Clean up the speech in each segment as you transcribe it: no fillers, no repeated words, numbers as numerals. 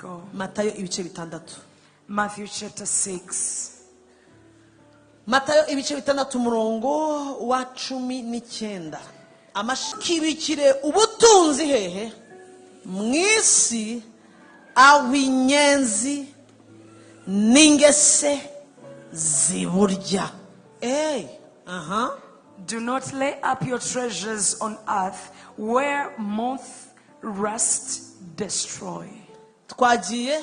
go. Matayo ibice 6. Matthew chapter 6. Matayo ibice 6, umurongo wa 19. Amashikibikire ubutunzi hehe? Mu isi, aho inyenzi n'ingese ziburya. Ey, aha. Do not lay up your treasures on earth where moth, rust destroy. Twagiye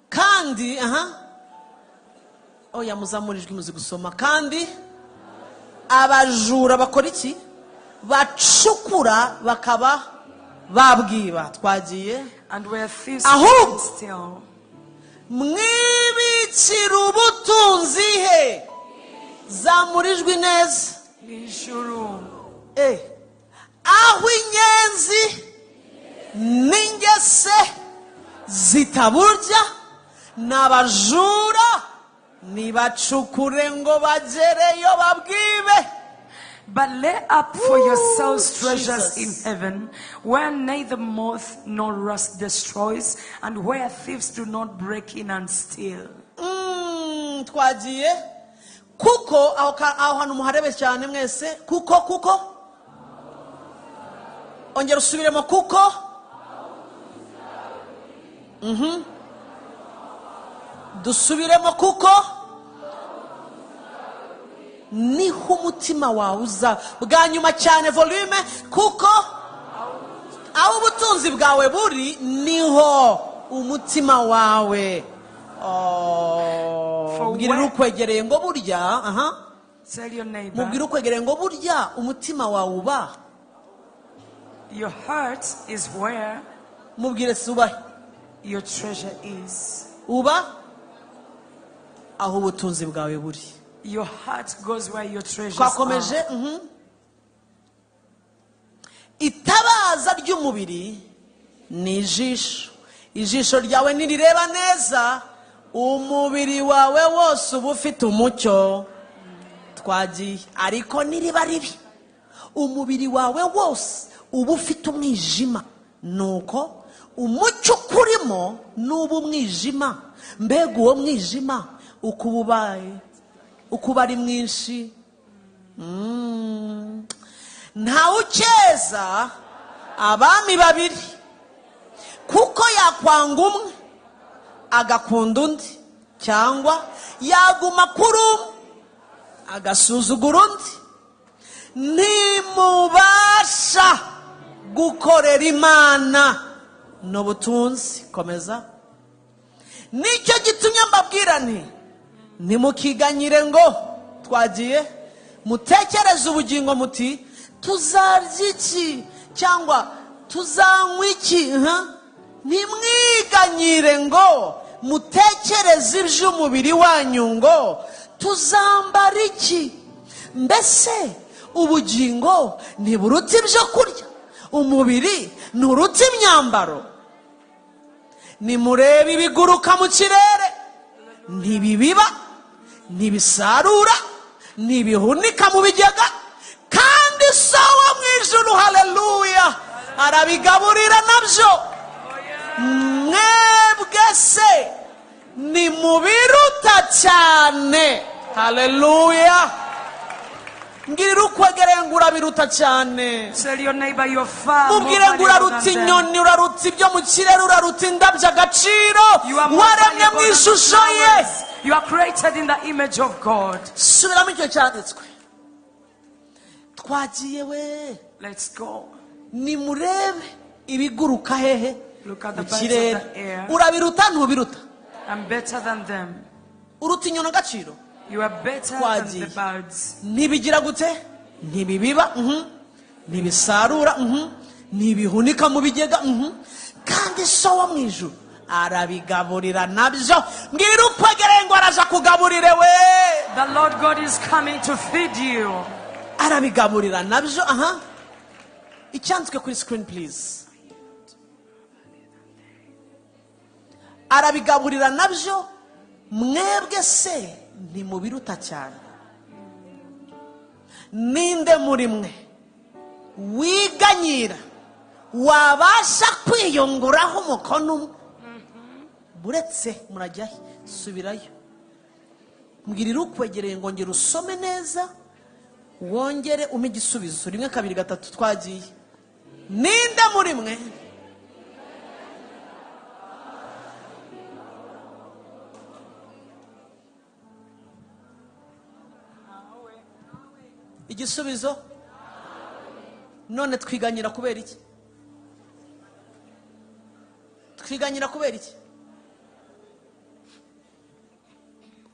kandi. Aha, oya, muzamura ijwi, muzi gusoma. Kandi abajura bakora iki? Bacukura bakaba babwiba. Twagiye. And where thieves Ahubwo steal. mwibikira ubutunzi he? Zamura ijwi neza. Ijuru. Aho inyenzi n'ingese zitaburya, n'abajura ntibacukure ngo bagereyo babwibe. But lay up for Ooh, yourselves treasures Jesus. In heaven, where neither moth nor rust destroys, and where thieves do not break in and steal. Twagiye. Kuko aho hantu muharebe cyane mwese. Kuko ongera usubiremo. Kuko. Dusubiremo. Kuko niho umutima wawe uza. Bwa nyuma cyane, volume. Kuko aho ubutunzi bwawe buri, niho umutima wawe. Oh, For mbwirira ukwegereye ngo burya, aha. Tell your neighbor, Mubwire ukwegereye ngo burya umutima wawe uba your heart is where Mubwire si ubahe? Your treasure is. Uba aho ubutunzi bwawe buri. Your heart goes where your treasures Twakomeje. are. Itabaza ry'umubiri ni ijisho. Ijisho ryawe nirireba neza, umubiri wawe wose uba ufite umucyo. Twagiye. Ariko niriba ribi, umubiri wawe wose uba ufite umwijima. Nuko umucyo ukurimo nuba umwijima, mbega uwo mwijima uko uba ubaye, uko uba ari mwinshi! Ntawe ukeza abami babiri, kuko yakwanga umwe agakunda undi, cyangwa yaguma kuri umwe agasuzugura undi. Ntimubasha gukorera Imana n'ubutunzi. Komeza. Nicyo gitumye mbabwira nti: ntimukiganyire ngo, twagiye, mutekereze ubugingo muti: tuzarya iki? Cyangwa tuzanywa iki? Huh? Ntimwiganyire ngo mutekereze iby'umubiri wanyu ngo: tuzambara iki? Mbese ubugingo ntiburuta ibyo kurya? Umubiri nturuta imyambaro? Nimurebe ibiguruka mu kirere: ntibibiba, ntibisarura, ntibihunika mu bigega, kandi So wo mu ijuru, haleluya, arabigaburira nabyo. Mwebwe se ntimubiruta cyane? Haleluya! Mbwirira ukwegereye ngo urabiruta cyane. Tell your neighbor you're far more Mubwire ngo valuable uraruta than them. inyoni, uraruta ibyo mu kirere, uraruta indabyo agaciro. You are more Waremwe mu valuable than the ishusho ye. flowers. You are created in the image of God. Subiramo icyo cyanditswe. Twagiye we. Let's go. Nimurebe ibiguruka hehe? Look at the Mu birds of kirere. The air. Urabiruta, ntubiruta? I'm better than them. Uruta inyoni agaciro. You are better than Twagiye. The birds. Ntibigira gute? Ntibibiba, Ntibisarura, Ntibihunika mu bigega, Kandi So wo mu ijuru arabigaburira nabyo. Mbwira ukwegereye ngo araje akugaburire we. The Lord God is coming to feed you. Arabigaburira nabyo. Aha, icyanditswe kuri screen, please. Arabigaburira nabyo, mwebwe se ntimubiruta cyane? Ninde muri mwe wiganyira wabasha kwiyunguraho umukono umwe? Buretse murajyahe, subirayo. Mbwirira ukwegereye ngo ngera usome neza, wongere umpe igisubizo. 1 2 3 twagiye. Ninde muri mwe igisubizo? None twiganyira kubera iki? Twiganyira kubera iki?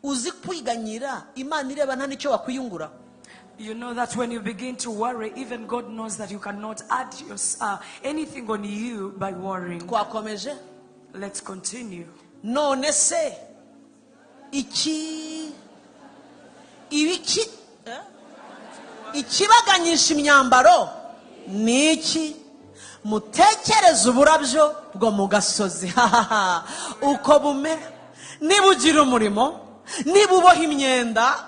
Uzi kwiganyira Imana ireba nta nicyo wakwiyungura. You know that when you begin to worry, even God knows that you cannot add anything on you by worrying. Twakomeje. Let's continue. None se iki ibiki ikibaganyisha imyambaro ni iki? Mutekereze uburabyo bwo mu gasozi uko bumera, niba ugira umurimo, niba uboha imyenda.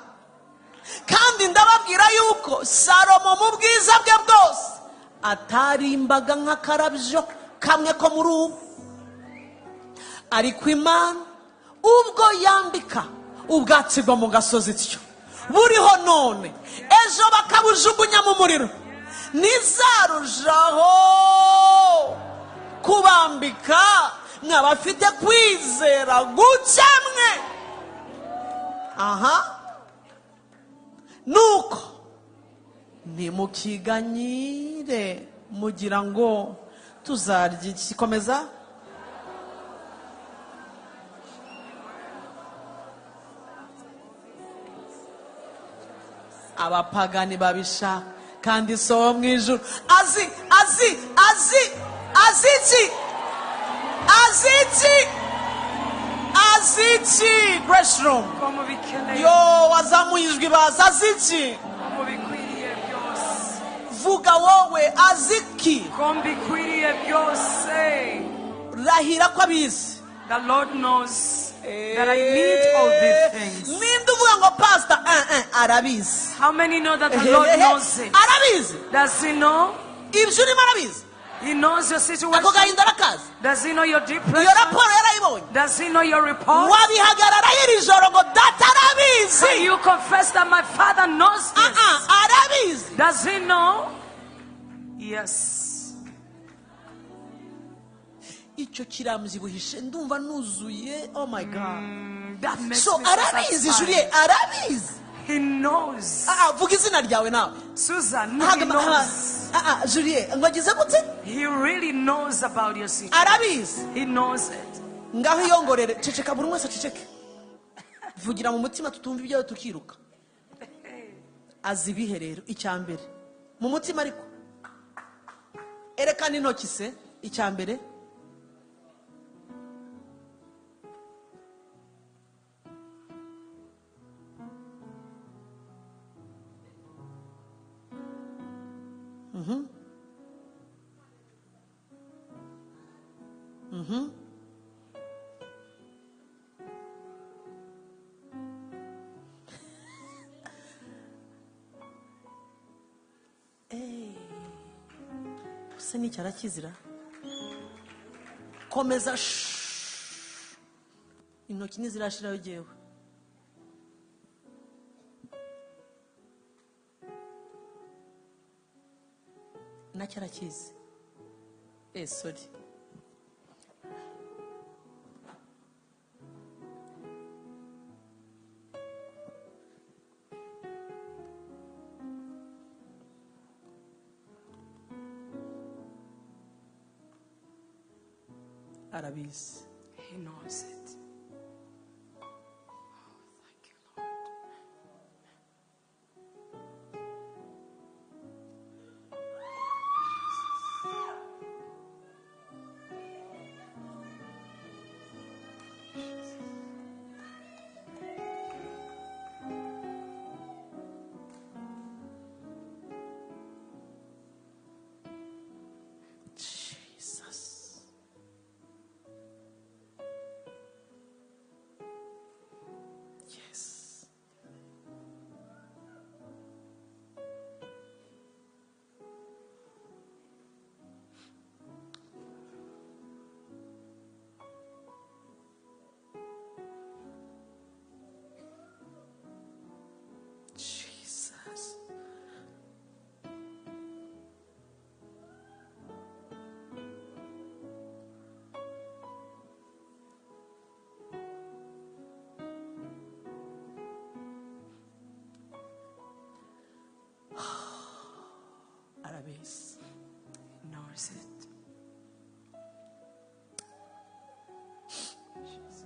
Kandi ndababwira yuko Salomo mu bwiza bwe bwose atarimbaga nk'akarabyo kamwe ko muri ubu. Ariko Imana ubwo yambika ubwatsi bwo mu gasozi ityo buriho none, ejo bakabujugunya mu muriro, nizarushaho kubambika mwabafite kwizera gukemwe. Aha. Nuko ntimukiganyire mugira ngo tuzarya iki. Komeza. Abapagani babisha kandi so mu ijuru azi azi azi azi iki azi iki azi iki. Grace room yo wazamuye ijwi baza azi iki. Vuga wowe azi iki. Rahira ko abizi. The Lord knows that I need all these things. Ninde uvuga ngo pastor arabizi. How many know that the Lord knows it? Arabizi. Does he know? Ibyo urimo arabizi. He knows your situation. Ako gahinda arakazi. Does he know your depression? Iyo raporo yarayibonye. Does he know your report? Wabihagarara iri joro ngo data arabizi. Can you confess that my father knows this? Arabizi. Does he know? Yes. Icyo kiramzibuhishe ndumva nuzuye. Oh my God. That makes so me arabizi Julie, arabizi. He knows. Vuga izina ryawe nawe. Susan, he knows. Julie, ngwagize gute? He really knows about your situation. Arabizi. He knows it. Ngaho yongorere, ceceka buri wese ceceke. Vugira mu mutima tutumva ibyawe tukiruka. Azi ibihe rero icyambere. Mu mutima ariko. Erekana intoki se icyambere. Se ni cyarakizira. Komeza. Intoki ntizirashirayo jewe. Nacyarakizi. Sorry. Arabizi. He knows it. Oh, thank you, Lord. Jesus. Knows it. Jesus.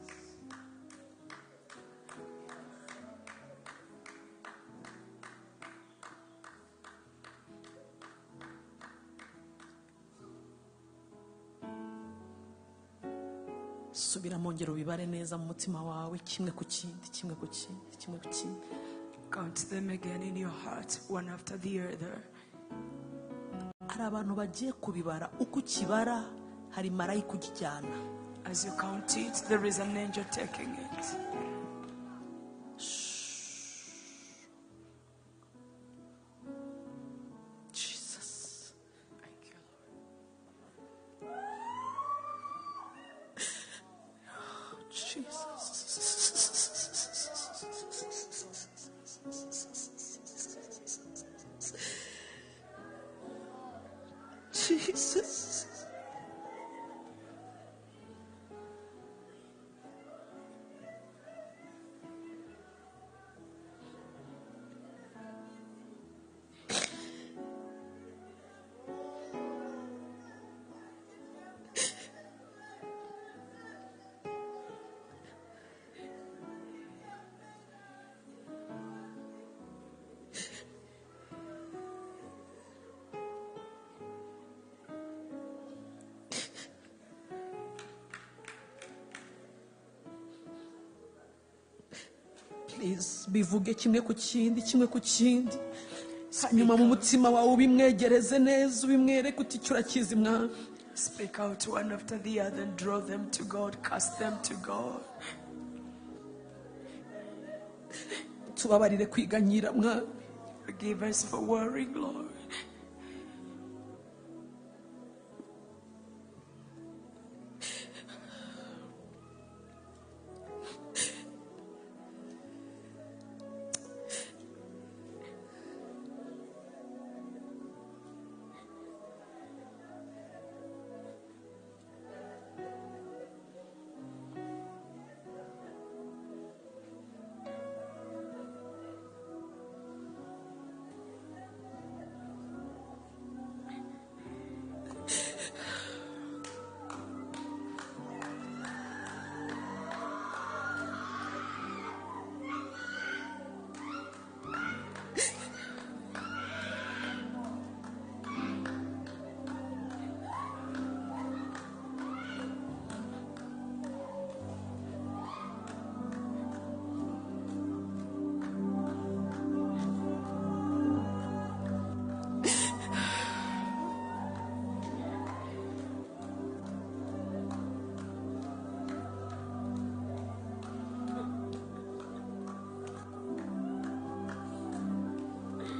Subiramo ngero ubibare neza mu mutima wawe, kimwe ku kindi, kimwe ku kindi, kimwe ku kindi. Count them again in your heart, one after the other. Hari abantu bagiye kubibara, uko ukibara hari marayika ukijyana. As you count it, there is an angel taking it. Jesus. Thank you, Lord. Jesus. Jesus. Please, bivuge kimwe ku kindi, kimwe ku kindi, hanyuma mu mutima wawe ubimwegereze neza, ubimwereke uti icyo urakizi mwami. Speak out one after the other and draw them to God, cast them to God. Tubabarire kwiganyira mwami. Forgive us for worrying, Lord.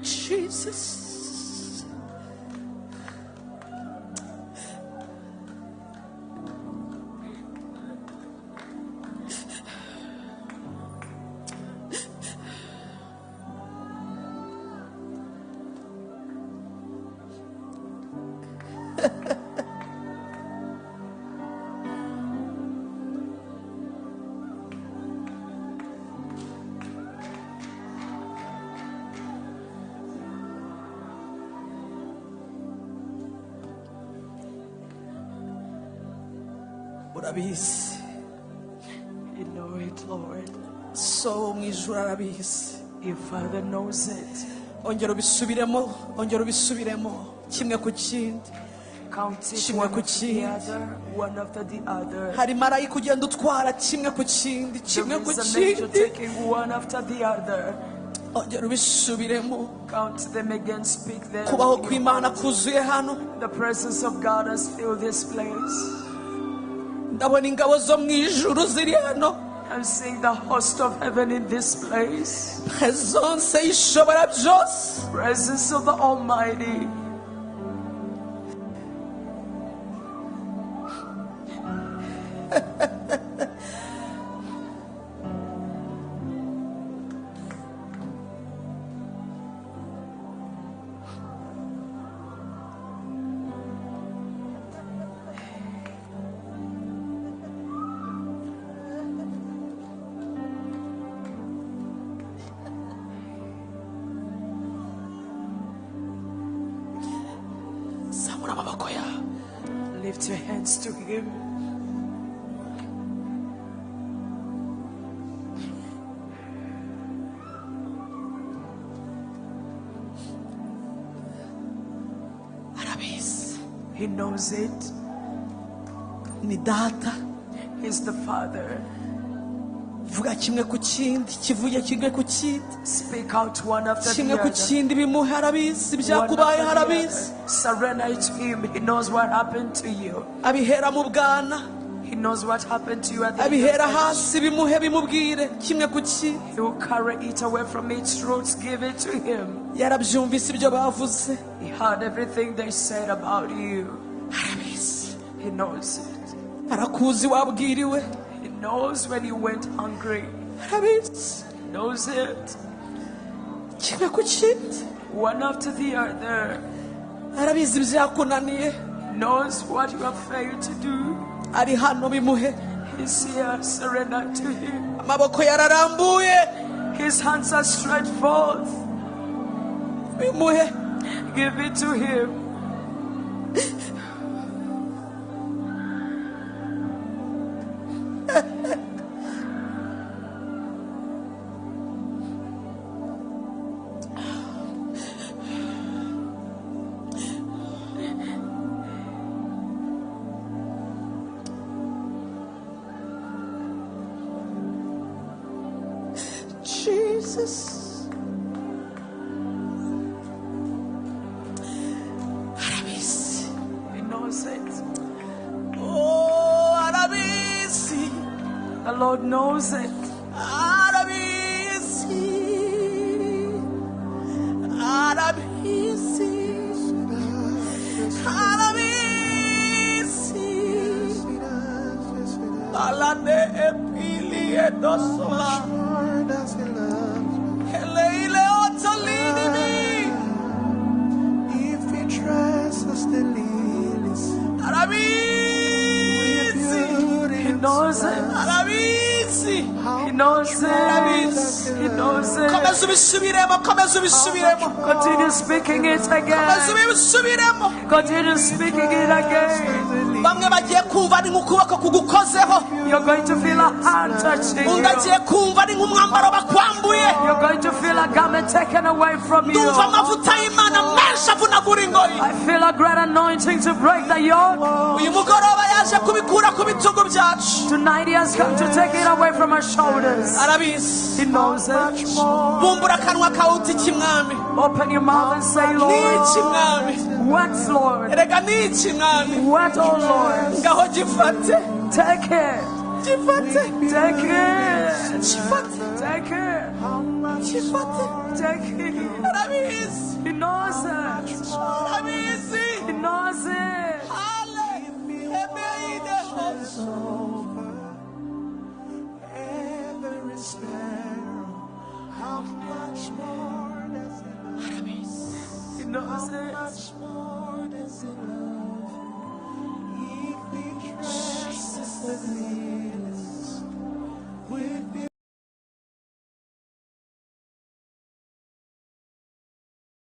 Jesus. Urabizi. You know it, Lord. So mu ijuru arabizi. Your Father knows it. Ongera ubisubiremo, ongera ubisubiremo, kimwe ku kindi. Count it Kimwe one ku after the kindi. other, one after the other. Hari marayika ugenda utwara kimwe ku kindi, kimwe There ku is an angel kindi. taking one after the other. Ongera ubisubiremo. Count them again, speak them. Kubaho kw'Imana kuzuye hano. The presence of God has filled this place. Ndabona ingabo zo mu ijuru ziri hano. I'm seeing the host of heaven in this place. Presence y'ishobora byose. Presence of the Almighty. Lift your hands to him. Arabizi. He knows it. Ni data. He's the Father. Vuga kimwe ku kindi, kivuye kimwe ku kindi. Speak out one after the Kimwe ku other. kindi bimuhe, arabizi. One Ibyakubaye after the arabizi. other. Surrender it to him. He knows what happened to you. Abihera mu bwana. He knows what happened to you at the Abihera young age. hasi, bimuhe, bimubwire kimwe ku kindi. He will carry it away from its roots. Give it to him. Yarabyumvise ibyo bavuze. He heard everything they said about you. Arabizi. He knows it. Arakuzi wabwiriwe. He knows when you went hungry. Arabizi. He knows it. Kimwe ku kindi. One after the other. Arabizi ibyakunaniye. He knows what you have failed to do. Ari hano, bimuhe. He's here. Surrender to him. Amaboko yararambuye. His hands are stretched forth. Bimuhe. Give it to him. Jesus. Arabizi. He knows it. Oh, arabizi. The Lord knows it. Arabizi. Arabizi. Arabizi. Alane epili edosola. Eleile otolini mi. If he dresses the lilies, Arabizi. He knows it. Arabizi. He knows it. He knows it. Komeza ubisubiremo, komeza ubisubiremo. Continue speaking it Komeza again. ubisubiremo. Continue speaking it again. Bamwe bagiye kumva ni nk'ukuboko kugukozeho. You're going to feel a hand touching Undi you. agiye kumva ni nk'umwambaro bakwambuye. You're going to feel a garment taken away from you. Ndumva amavuta y'Imana menshi avunagura ingoyi. I feel a great anointing to break the yoke. Uyu mugoroba yaje kubikura ku bitugu byacu. Tonight he has come to take it away from our shoulders. Arabizi. He knows it. Bumbura akanwa kawe uti iki mwami. Open your mouth and say, Ni Lord, iki mwami. what, Lord? Erega ni iki mwami. What, oh Lord? Ngaho gifate. Take it. Gifate. Take it. Gifate. Take it. Gifate. Take it. Arabizi. He knows it. Arabizi. He knows it. Ale. Emeide hoso. Every sparrow, how much more does he love? He knows How it. much more does he love?